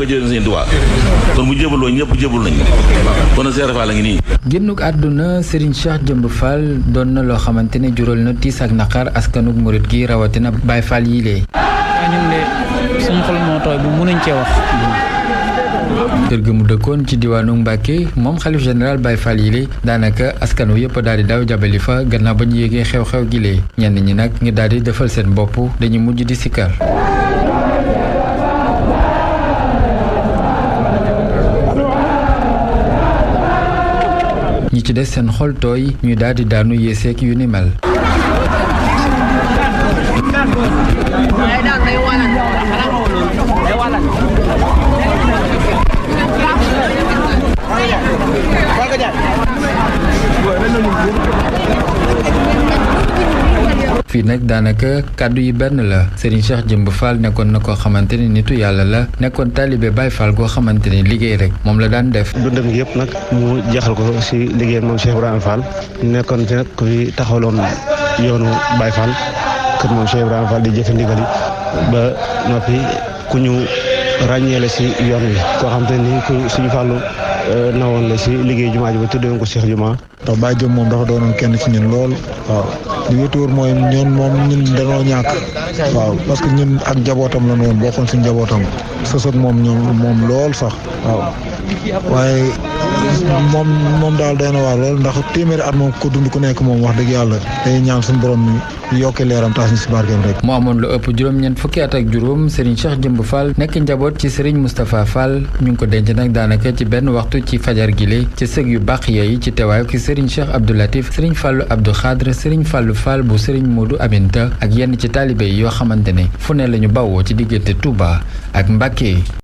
ba jëlee seen Tuubaa kon bu jébaloo ñëpp jébal nañ kon Cheikh Fall la ngi nii. génnuk àdduna Serigne Cheikh Jëmb Fall doon na loo xamante ne jural na tiis ak naqar askanug murit gi rawatina Baye Fall yi lee. ñun de suñu xol moo tooy bu mënuñ cee wax. kër gi mu dëkkoon ci diwaanu Mbàkke moom xalif général Baye Fall yi lee daanaka askan wi yëpp daal di daw jabali fa gannaaw ba ñu yéegee xew-xew gi lee ñenn ñi nag ngi daal di defal seen bopp dañuy mujj di sikkar. ñi ci des seen xol tooy ñuy daal di daanu yeeseek yu ni mel. fii nag daanaka kàddu yi benn la Serigne Cheikh Jëmb Fall nekkoon na koo xamante ne nitu yàlla la nekkoon taalibe Baye Fall goo xamante ne liggéey rek moom la daan def. dundam gi yëpp nag mu jeexal ko si liggéeyam moom Cheikh Ibrahima Fall nekkoon fi nag ku fi taxawaloon yoonu Baye Fall kër moom Cheikh Ibrahima Fall di jëfe ndigal yi ba noppi ku ñu ràññeele si yoon wi koo xam te ni ku suñu fàllu nawoon la si liggéey jumaa ji ba tuddee ko Cheikh Juma. ndax Baye Jëm moom dafa doonoon kenn ci ñun lool waaw li wétuwóor mooy ñun dañoo ñàkk waaw parce que ñun ak njabootam la noonu bokkoon suñu njabootam sësoog moom lool sax waaw waaye moom daal doy na waar lool ndax téeméeri at moom ko dund ku nekk moom wax dëgg yàlla day ñaan suñu borom mi yokkee leeram taas ñu si barkeem rek. mu amoon lu ëpp juróom-ñeent fukki at ak juróom Serigne Cheikh Jëmb Fall nekk njaboot ci Serigne Moustapha Fall ñu ngi ko denc nag daanaka ci benn waxtu ci fajar gile ci sëg yu baax yi ci teewaayu ki Serigne Cheikh Abdou Latif Serigne Fallou Abdou Khadre Serigne Fallou Fall bu Serigne Modou Aminta ak yenn ci taalibe yi yoo xamante ne fu ne la ñu bawoo ci diggante Touba ak Mbacké.